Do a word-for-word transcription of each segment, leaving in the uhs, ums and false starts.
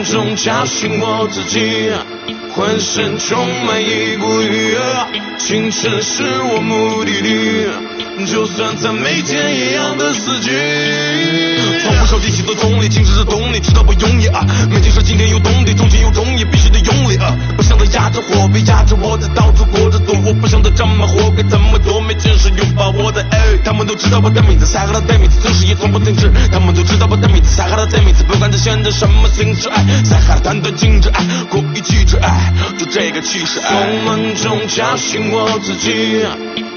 中叫醒我自己，浑身充满一股愉悦，清晨是我目的地，就算在每天一样的四季。从不受地球的重力，静止的动力，直到不永远啊！每天说今天有动力，从前有动力，必须得用力啊！不想再压着火，别压着我，在到处过着躲，我不想再这么活，该怎么做？没精神拥抱我的爱，他们都知道我的名字，撒哈拉的名字，总是也从不停止。他们都知道我的名字，撒哈拉的名字，不管在现在什么形式，爱撒哈拉谈的静止，爱过于机智，爱就这个气势，爱。从梦中叫醒我自己，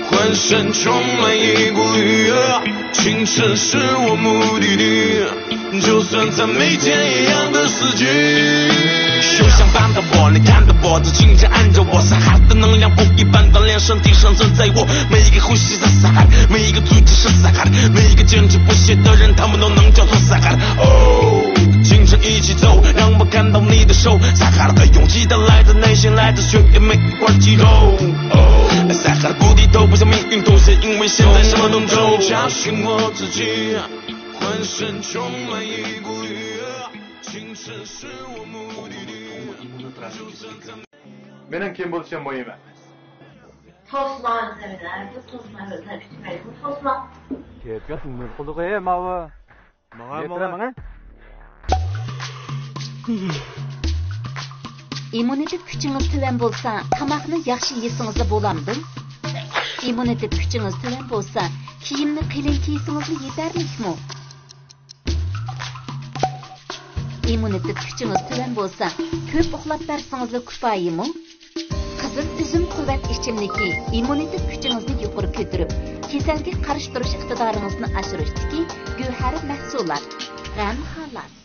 浑身充满一股愉悦，清晨是我目的地。 就算在每天一样的四季。雄象般的我，你看的我，在清晨按着我，撒哈拉的能量不一般，锻炼身体上存在我，每一个呼吸在撒哈拉，每一个足迹是撒哈拉，每一个坚持不懈的人，他们都能叫做撒哈拉。哦，清晨一起走，让我看到你的手，撒哈拉的勇气，它来自内心，来自血液每一块肌肉。哦，撒哈拉不低头，不向命运妥协，因为现在什么都能做。叫醒我自己。 مېنىڭ كىم بولۇشۇم مۇھىم ئەمەس. توسما ئۆزلەرگە، توسما ئۆزلەر كۈچىمەيدۇ، توسما. گەپ يوق، نېمە قىلدۇق، ئەي، ماۋۇ؟ ماڭا، ماڭا. ئىممۇنىتېت كۈچىڭىز تۆۋەن بولسا، تاماقنى ياخشى يېسىڭىزلا بولامدۇ؟ ئىممۇنىتېت كۈچىڭىز تۆۋەن بولسا، كىيىمنى قېلىن كىيسىڭىزلا يېتەرلىكمۇ؟ ئىممۇنىتېت كۈچىڭىز تۆۋەن بولسا، كۆپ ئۇخلاپ بەرسىڭىزلا كۇپايىمۇ؟ قىزىل ئۈزۈم قۇۋۋەت ئىچىملىكى ئىممۇنىتېت كۈچىڭىزنى يۇقىرى كۆتۈرۈپ، كېسەلگە قارشى تۇرۇش ئىقتىدارىڭىزنى ئاشۇرۇشتىكى گۆھەر مەھسۇلات. غەم خالاس.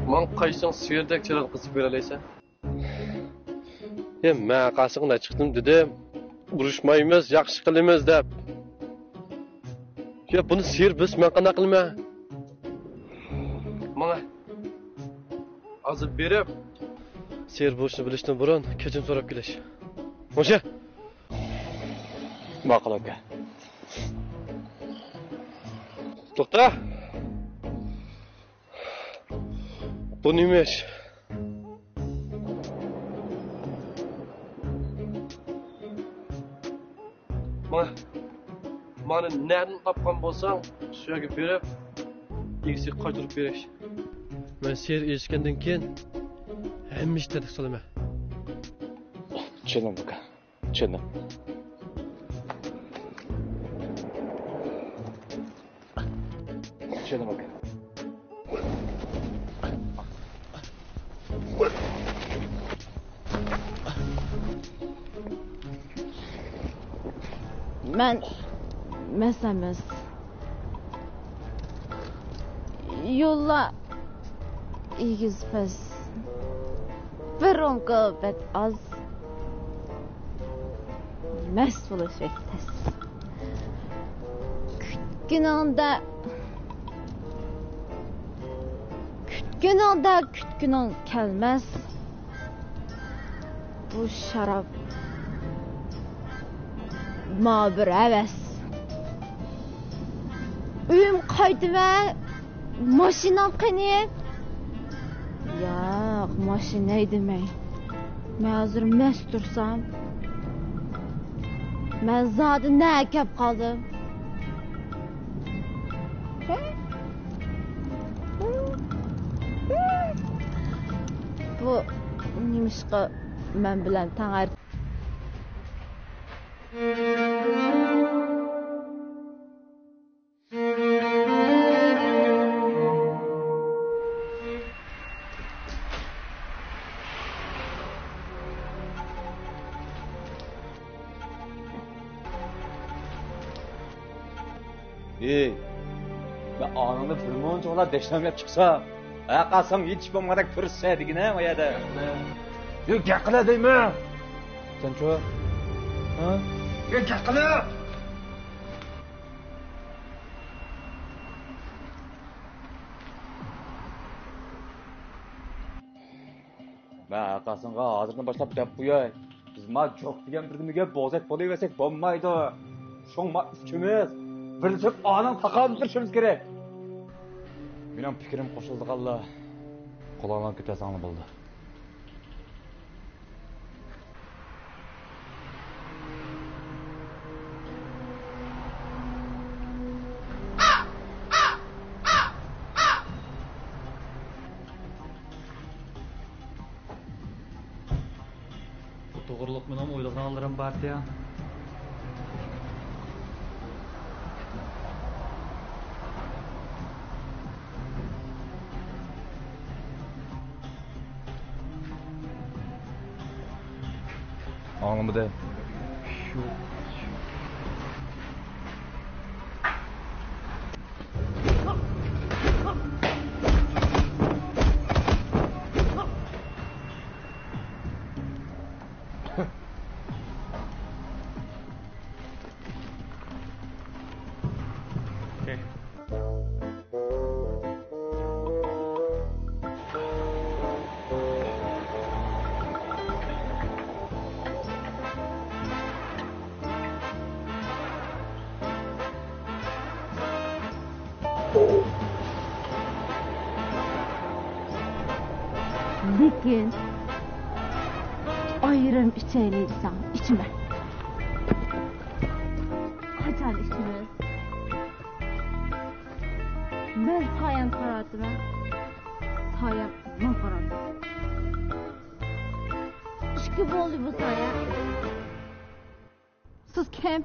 ماڭا قايسىڭ سېھىردەك چىراغ قىزىپ بېرەلەيسەن؟ يا، مەن قاسىڭغا نەچچە قېتىم دېدىم، ئۇرۇشمايمىز، ياخشى قىلىمىز دەپ. يا، بۇنى سېھىر بىلسە مەن قانداق قىلىمەن؟ ماڭا ھازىر بېرىپ، سېھىر بولۇشنى بىلىشتىن بۇرۇن كەچۈرۈم سوراپ كېلىش. مۇشۇ. ماقۇل ئاكا. توختا. بۇ نېمە ئىش؟ مانا، مانا نەدىن تاپقان بولساڭ، شۇ يەرگە بېرىپ، ئىگىسىگە قايتۇرۇپ بېرىش. مەن سېھىر ئېچىشكەندىن كېيىن ھەممە ئىشنى تەتۈك سالىمەن. چۈشەندىم، ئاكا. چۈشەندىم. چۈشەندىم، ئاكا. مەن مەس ئەمەس. يوللار ئېگىز پەس. بۇرۇنقى بەت ئاز. مەس بولۇش بەك تەس. كۈتكىنىڭدە، كۈتكىنىڭدە كۈتكىنىڭ كەلمەس. بۇ شاراب ماڭا بىر ھەۋەس. ئۆيۈمگە قايتىمەن. ماشىناڭ قېنى؟ ياق، ماشىنا ھەيدىمەي. مەن ھازىر مەست تۇرسام، مەن زادى نەگە كەپ قالدىم؟ بۇ نېمىشقا مەن بىلەن تەڭ ھەر- ئېي، مەن ئانىڭنى بىر مۇنچە دەشناملاپ چىقسا، ھەققاساڭ يېتىش بولمىغاندەك تۇرسا دېگىنە ئۇ يەردە. يۈر، گەپ قىلە دەيمەن. سەنچۇ؟ ھە؟ يۈر، گەپ قىلە! مەن ھەققاسىڭغا ھازىردىن باشلاپ دەپ قوياي. بىز ما جوك دېگەن بىر نېمىگە بوزەك بولۇۋەرسەك بولمايدۇ. شۇڭا ما ئۈچىمىز بىرلىشىپ ئانىڭ تاقابىل تۇرۇشىمىز كېرەك. مېنىڭ پىكرىم قوشۇلىدىغانلار قولۇڭلارنى كۆتەرسەڭلار بولدى. بۇ توغرۇلۇق مېنىڭ ئويلىغانلىرىم بار ئىدى. ئاڭلىمىدى. لېكىن ئايرىم ئىچەيلى دېسەڭ، ئىچىمەن. قاچان ئىچىمىز؟ مەن سايەمگە قاراۋاتىمەن، سايەم ماڭا قاراۋاتىدۇ. ئىككى بولدى بۇ سايە. سىز كىم؟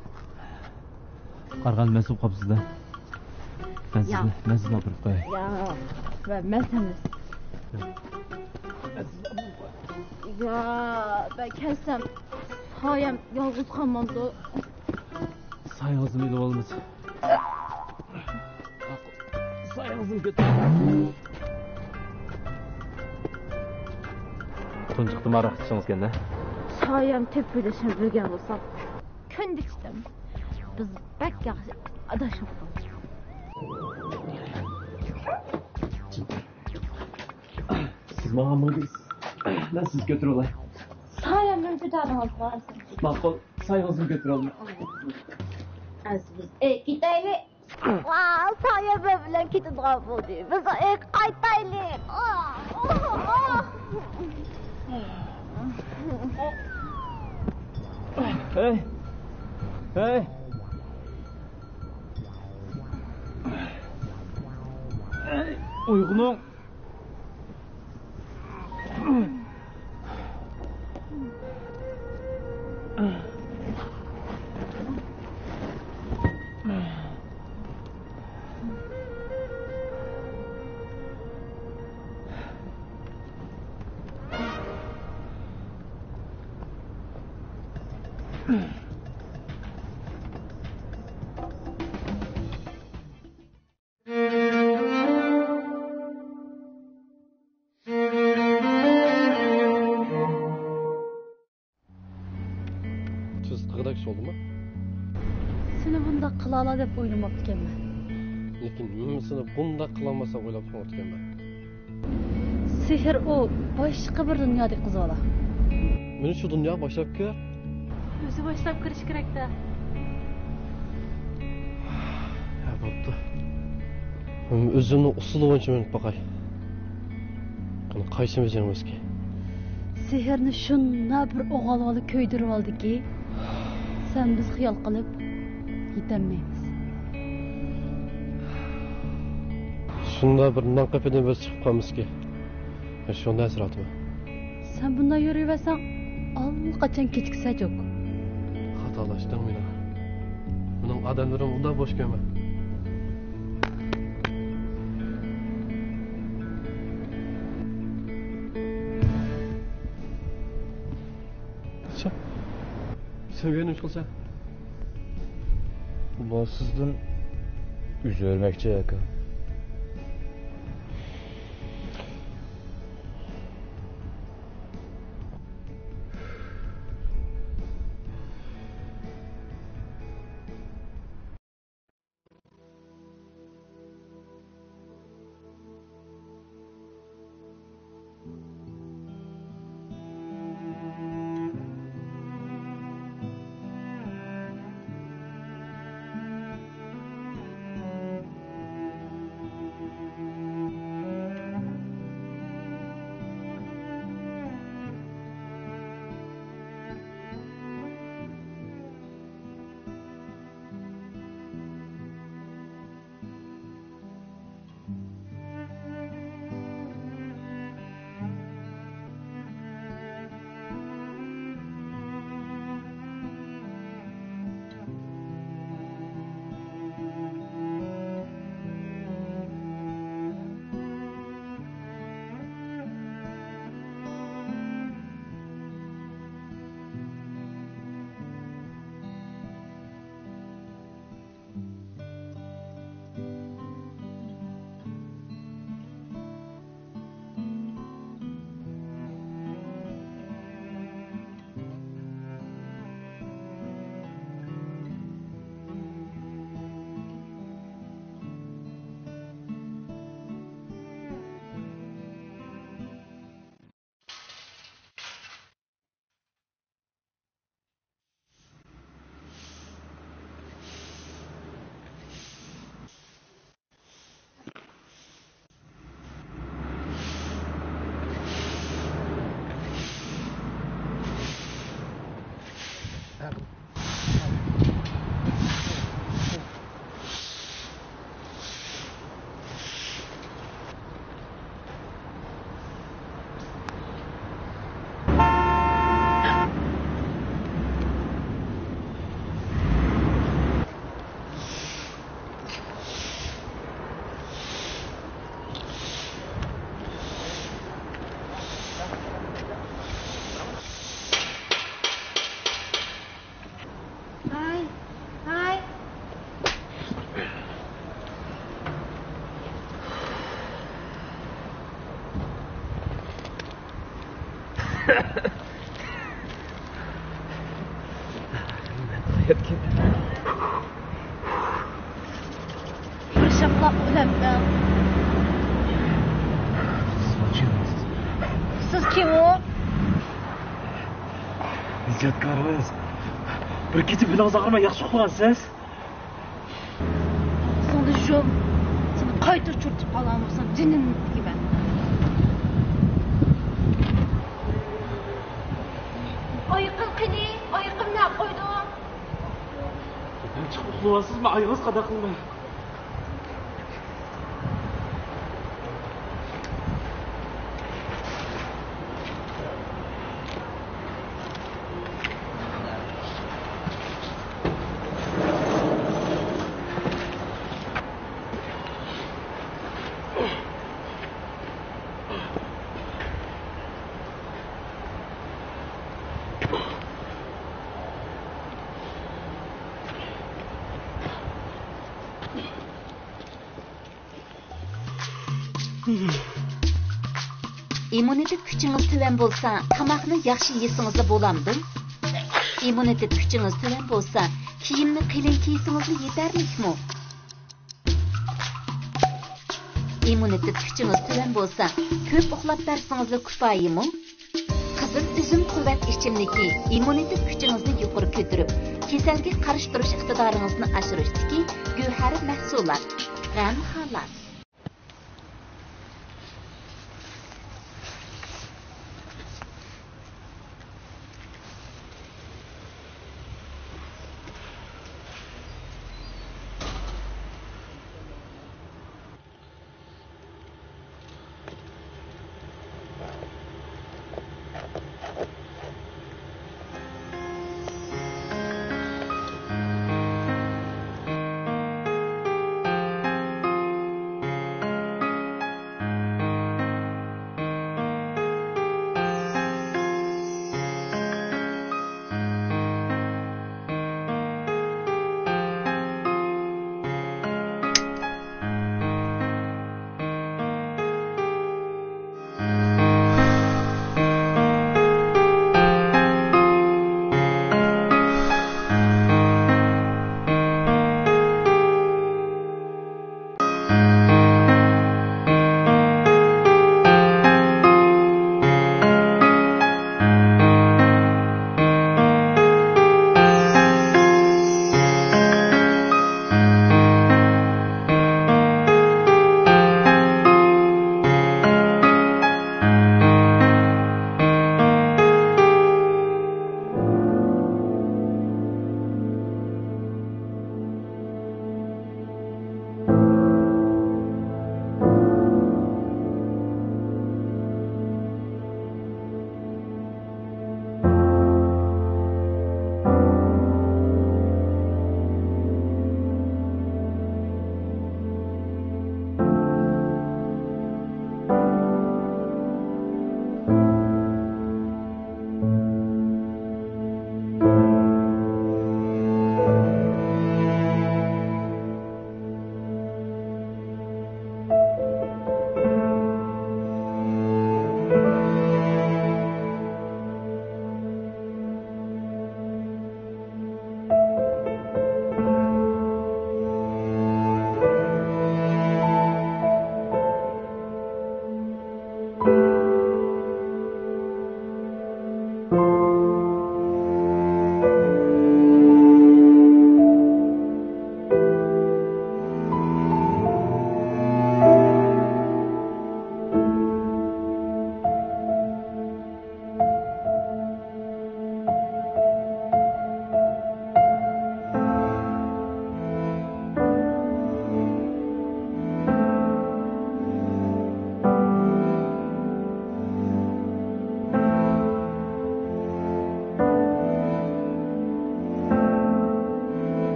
قارىغاندا مەست بولۇپ قاپسىز-دە. مەن يا. سىزنى، مەن سىزنى ئاپىرىپ قوياي. يا، مەن، مەن سەن. يا، مەن كەلسەم، سايەم يالغۇز قالمامدۇ؟ سايىڭىزنى ئېلىۋالىمىز. سايىڭىزنى كۆتۈرۈڭ. تۇنجۇقتىمۇ ھاراق ئىچىشىڭىزكەن-دە. سايەم تۆپىلىشىنى بىلگەن بولسام، كۈندە ئىچتىم. بىز بەك ياخشى ئاداش بوپتۇق. سىز ماڭا ماڭىسىز. مەن سىزنى كۆتۈرۈۋالاي. سايەمنى كۆتۈرۈڭىز، ماڭىسىز. ماقۇل، سايىڭىزنى كۆتۈرۈۋالىمەن. ئەزىز، ئەي، كېتەيلى. ۋاۋ، سايە مەن بىلەن كېتىدىغان بولدى. بىز ئۆيگە قايتايلى. ھەي، ھەي، ھەي، ئويغىنىڭ. تۈز تاغدەك سولدىمۇ؟ سېنى بۇنداق قىلالا دەپ ئويلىماپتىكەنمەن. لېكىن مېنمۇ سېنى بۇنداق قىلالماس دەپ ئويلاپ تۇرۇپتىكەنمەن. سېھىر ئۇ باشقا بىر دۇنيادىكى قىز بالا. مېنى شۇ دۇنياغا باشلاپ كىر. ئۆزى باشلاپ كىرىشى كېرەك-دە. ھە، بوپتۇ. مەن ئۆزۈمنىڭ ئۇسۇلى بويىچە مېڭىپ باقاي. قېنى، قايسى مېنىڭ ئۆزكى؟ سېھىرنى شۇنداق بىر ئوغالغىلا كۆيدۈرۈۋالدىكى، سەن بىز خىيال قىلىپ يېتەلمەيمىز. شۇنداق بىر نان قېپىدىن بىز چىقىپ قالمىسىكى. شۇنداق ھەسرىتىم. سەن بۇنداق يۈرۈۋەرسەڭ، ئاللىقاچان كېچىكسە جوك. خاتالاشتىڭ مېنىڭ. مېنىڭ ئادەملىرىم ئۇنداق بوش كۆرمە. سەن بۇ يەردە نېمە قىلسەن؟ بۇ سىزدىن ئۆزۈم ئۆرمەكچى، ئاكا. ھاي، ھاي. بىر شاپىلاق ئۆلەمدىڭ. سىز كىم ئۇ؟ ئىجادكارمىز. بىر كېچە بېلىڭىز ئاغرىماي ياخشى ئۇخلىغانسىز. ئاغزىڭنى يۇم. سېنى قايتا ئۇچرىتىپ قالغان بولسام جېنىمنى تىكىمەن. ئايىقىم قېنى؟ ئايىقىمنى ئەپ قويدۇم. چىقىپ ئۇخلىۋالسىزمۇ؟ ئايىغىڭىز قانداق قىلماي؟ ئىممۇنىتېت كۈچىڭىز تۆۋەن بولسا، تاماقنى ياخشى يېسىڭىزلا بولامدۇ؟ ئىممۇنىتېت كۈچىڭىز تۆۋەن بولسا، كىيىمنى قېلىن كىيسىڭىزلا يېتەرلىكمۇ؟ ئىممۇنىتېت كۈچىڭىز تۆۋەن بولسا، كۆپ ئۇخلاپ بەرسىڭىزلا كۇپايىمۇ؟ قىزىل ئۈزۈم قۇۋۋەت ئىچىملىكى ئىممۇنىتېت كۈچىڭىزنى يۇقىرى كۆتۈرۈپ، كېسەلگە قارشى تۇرۇش ئىقتىدارىڭىزنى ئاشۇرۇشتىكى گۆھەر مەھسۇلات. غەم خالاس.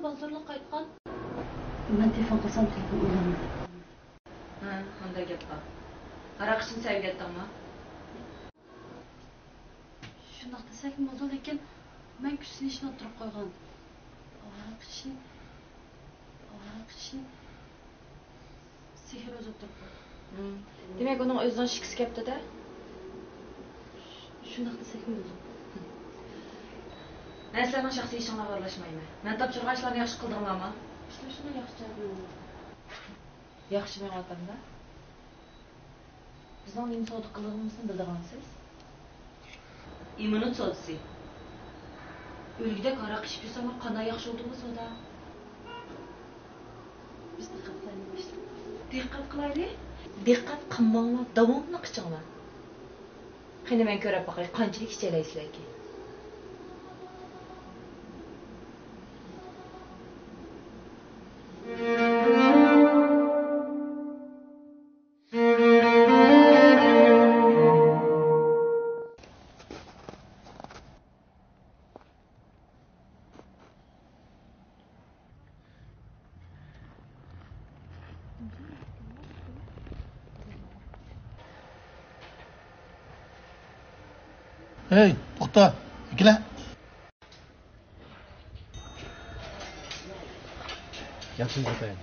ھازىرلا قايتقان. مەن تېلېفون قىلسام، تېلېفون ئۇلانمىدى. ھە، قانداق گەپ بار؟ ھاراق ئىچىپ سەگەتتىڭمۇ؟ شۇنداق دېسەكمۇ بولىدۇ، لېكىن مەن كۈچ سىنىشنى ئوتتۇرىغا قويغان. ھاراق ئىچىشنى، ھاراق ئىچىشنى سېھىر ئۆزى ئوتتۇرىغا قويغان. دېمەك، ئۇنىڭ ئۆزىنىڭ ئىچكۈسى كەپتۇ-دە؟ شۇنداق دېسەكمۇ بولىدۇ. مەن سىلەرنىڭ شەخسىي ئىشىڭلارغا ئارىلاشمايمەن. مەن تاپشۇرغان ئىشلارنى ياخشى قىلدىڭلارمۇ؟ ئىشلار شۇنداق ياخشى جاۋاب بېرىدۇ. ياخشى مېڭىۋاتامدا؟ بىزنىڭ نېمە سودا قىلىدىغىنىمىزنى بىلىدىغانسىز؟ ئىمىنىت سودىسى. ئۆلگۈدەك ھاراق ئىچىپ يۈرسەڭلار قانداق ياخشى بولدىمۇ سودا؟ بىز دىققەت قىلايلى. دىققەت قىلايلى؟ دىققەت قىلماڭلار، داۋاملىق ئىچىڭلار. قېنى، مەن كۆرۈپ باقاي، قانچىلىك ئىچەلەيسىلەركىن؟ ھەي، توختا، ئەكېلە. ياخشىمۇ خوجايىن؟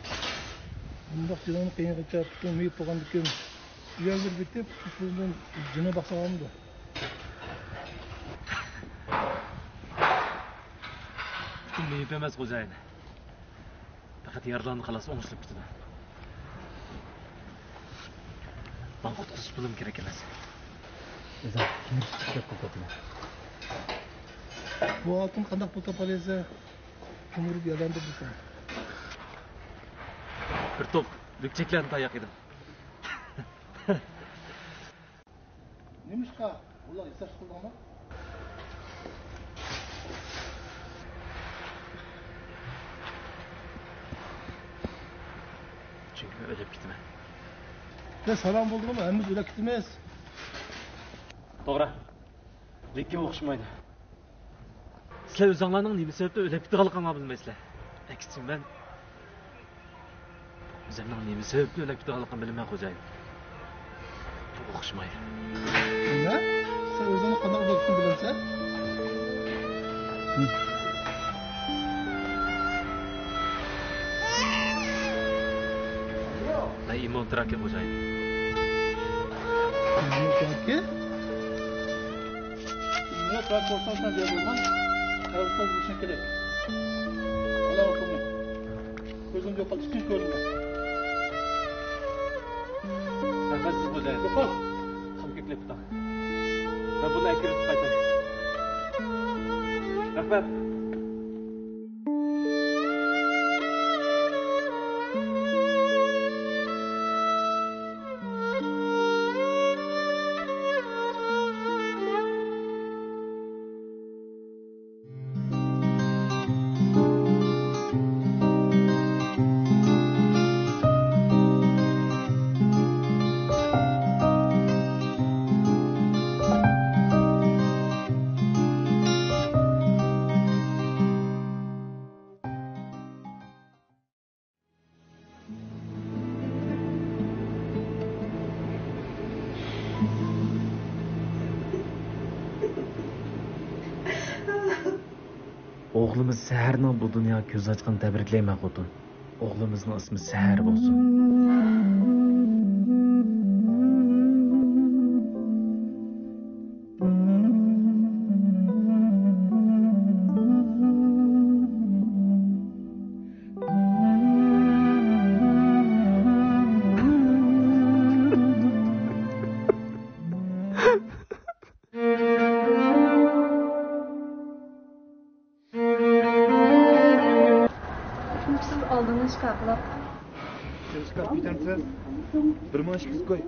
مۇنداق جېنىڭنى قىيىنغىچە پۇتۇڭ مېيىپ بولغاندىكىن، ئۇ يەرگە بېرىپ كېتىپ، پۇتۇڭدىن جېنىڭ باقسا بولمامدۇ؟ پۇتۇم مېيىپ ئەمەس، خوجايىن. پەقەت يارىلارنى خالاس ئوڭشىلىپ كېتىدۇ. ماڭا قۇتقۇزۇش پۇلۇم كېرەك ئەمەس. ئۆزۈڭ كىمگە چىقىپ قىلىپ بۇ ھالەتتىن قانداق پۇل تاپالايسەن؟ كىم ئۇرۇپ يالاندۇردى سېنى؟ بىر توپ لۈكچەكلەرنى تاياق يېدىم. نېمىشقا ئۇلار ياساش قىلدىڭلار؟ چۈنكى مەن ئۆلۈپ كېتىمەن. يا سالام بولدىغۇ، ھەممىمىز ئۆلۈپ كېتىمىز. توغرا. لېكىن ئوخشىمايدۇ. سىلەر ئۆزۈڭلارنىڭ نېمە سەۋەبتىن ئۆلۈپ كېتىدىغانلىقىڭلارنى بىلمەيسىلەر. ئەكسىچە مەن ئۆزۈمنىڭ نېمە سەۋەبتىن ئۆلۈپ كېتىدىغانلىقىنى بىلىمەن، خوجايىن. بۇ ئوخشىمايدۇ. نېمە؟ سەن ئۆزۈڭنى قانداق بولۇشنى بىلەمسەن؟ مەن ئىممۇن تراكى، خوجايىن. ئىممۇن تراكى؟ ئىممۇن تراكى بولساڭ سەن دېگەن بولغان. قەرز قول بولۇشۇڭ كېرەك. ئالاڭ پۇلنى. كۆزۈڭنى يوقال، ئىچىڭ كۆرۈنمە. رەھمەت سىزگە، خوجايىن. يوقال. قان كۆكلەپ تۇتۇڭ. مەن بۇنى ئەكىرىپ قايتاي. رەھمەت. ئوغلىمىز سەھەرنىڭ بۇ دۇنياغا كۆز ئاچقىنىنى تەبرىكلەيمەن، خوتۇن. ئوغلىمىزنىڭ ئىسمى سەھەر بولسۇن. سىز ئالدىنى شىكايەت قىلىپ. شىكايەت كېتەمسىز؟ بىر مىڭ ئىككى يۈز كوي.